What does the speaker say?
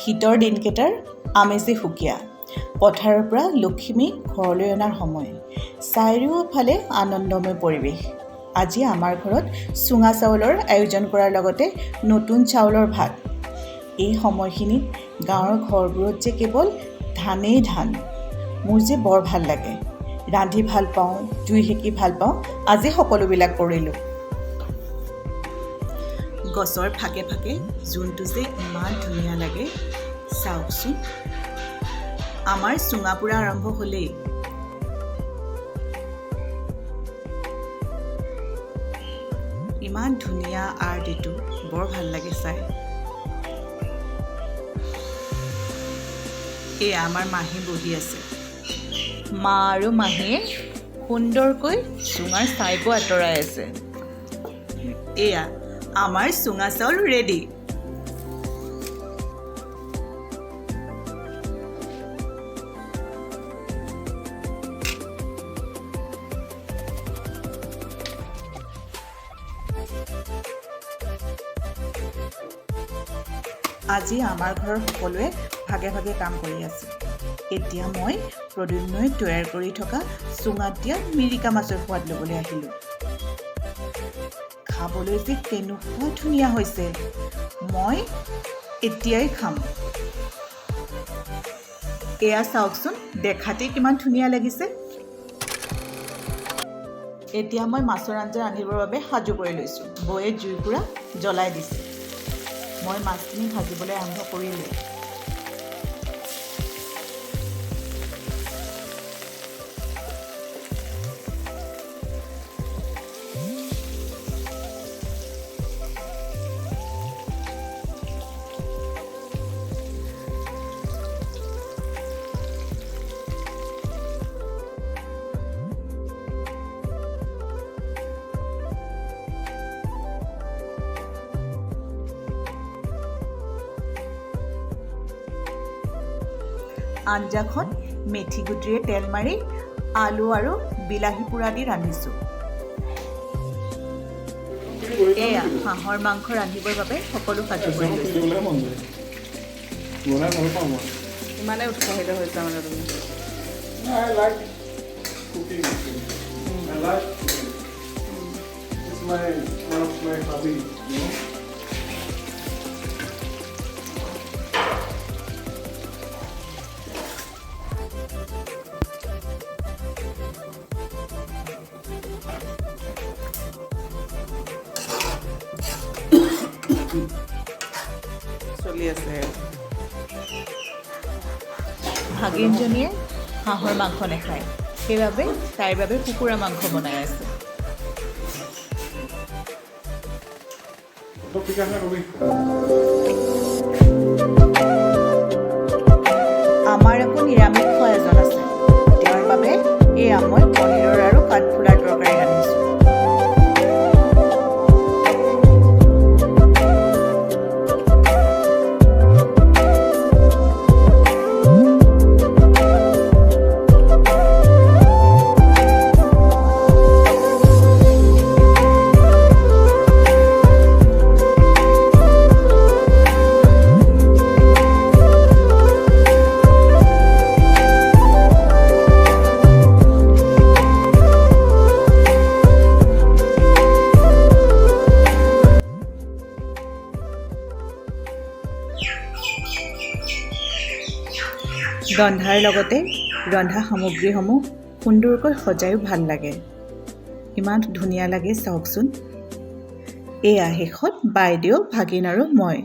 শীতৰ দিনকেইটাৰ আমেজেই সুকীয়া। পথাৰৰ পৰা লখিমী ঘৰলৈ অনাৰ সময়, চাৰিওফালে আনন্দময় পৰিৱেশ। আজি আমাৰ ঘৰত চুঙা চাউলৰ আয়োজন কৰাৰ লগতে নতুন চাউলৰ ভাত। এই সময়খিনিত গাঁৱৰ ঘৰবোৰত যে কেৱল ধানেই ধান। মোৰ যে বৰ ভাল লাগে। ৰান্ধি ভাল পাওঁ, জুই সেকি ভাল পাওঁ। আজি সকলোবিলাক কৰিলোঁ। গছৰ ফাকে ফাকে জোনটো যে ইমান ধুনীয়া লাগে, চাওকচোন। আমাৰ চুঙা পোৰা আৰম্ভ হ'লেই। ইমান ধুনীয়া আৰ্ট এইটো, বৰ ভাল লাগে চাই। এয়া আমাৰ মাহী বহি আছে। মা আৰু মাহীয়ে সুন্দৰকৈ চুঙাৰ ছাইবোৰ আঁতৰাই আছে। এয়া আমাৰ চুঙা চাউল ৰেডি। আজি আমাৰ ঘৰৰ সকলোৱে ভাগে ভাগে কাম কৰি আছে। এতিয়া মই প্ৰদ্যুম্নই তৈয়াৰ কৰি থকা চুঙাত দিয়া মিৰিকা মাছৰ সোৱাদ ল'বলৈ আহিলোঁ। খাবলৈ যে কেনেকুৱা ধুনীয়া হৈছে, মই এতিয়াই খাম। এয়া চাওকচোন, দেখাতেই কিমান ধুনীয়া লাগিছে। এতিয়া মই মাছৰ আঞ্জা ৰান্ধিবৰ বাবে সাজু কৰি লৈছোঁ। বৌয়ে জুইকুৰা জ্বলাই দিছে। মই মাছখিনি ভাজিবলৈ আৰম্ভ কৰিলোঁ। আঞ্জাখন মেথি গুটিৰে তেল মাৰি আলু আৰু বিলাহী পোৰা দি ৰান্ধিছোঁ। এয়া হাঁহৰ মাংস ৰান্ধিবৰ বাবে সকলো সাজু কৰি লৈছোঁ। খেলিবলৈ মন যায়, বনাই ভাল পাওঁ মই। ইমানেই উৎসাহিত হৈছা মানে তুমি? I like cooking, actually. I like cooking. It's my one of my hobby. চলি আছে। ভাগিনজনীয়ে হাঁহৰ মাংস নাখায়, সেইবাবে তাইৰ বাবে কুকুৰা মাংস বনাই আছে। তই ঠিক আছে কবি। আমাৰ আকৌ নিৰামিষ খোৱা এজন আছে। তেওঁৰ বাবে এয়া মই পনীৰৰ আৰু কাঠফুলাৰ তৰকাৰী ৰান্ধিছোঁ। ৰন্ধাৰ লগতে ৰন্ধা সামগ্ৰীসমূহ সুন্দৰকৈ সজায়ো ভাল লাগে। ইমান ধুনীয়া লাগে, চাওকচোন। এয়া শেষত বাইদেউ, ভাগিন আৰু মই।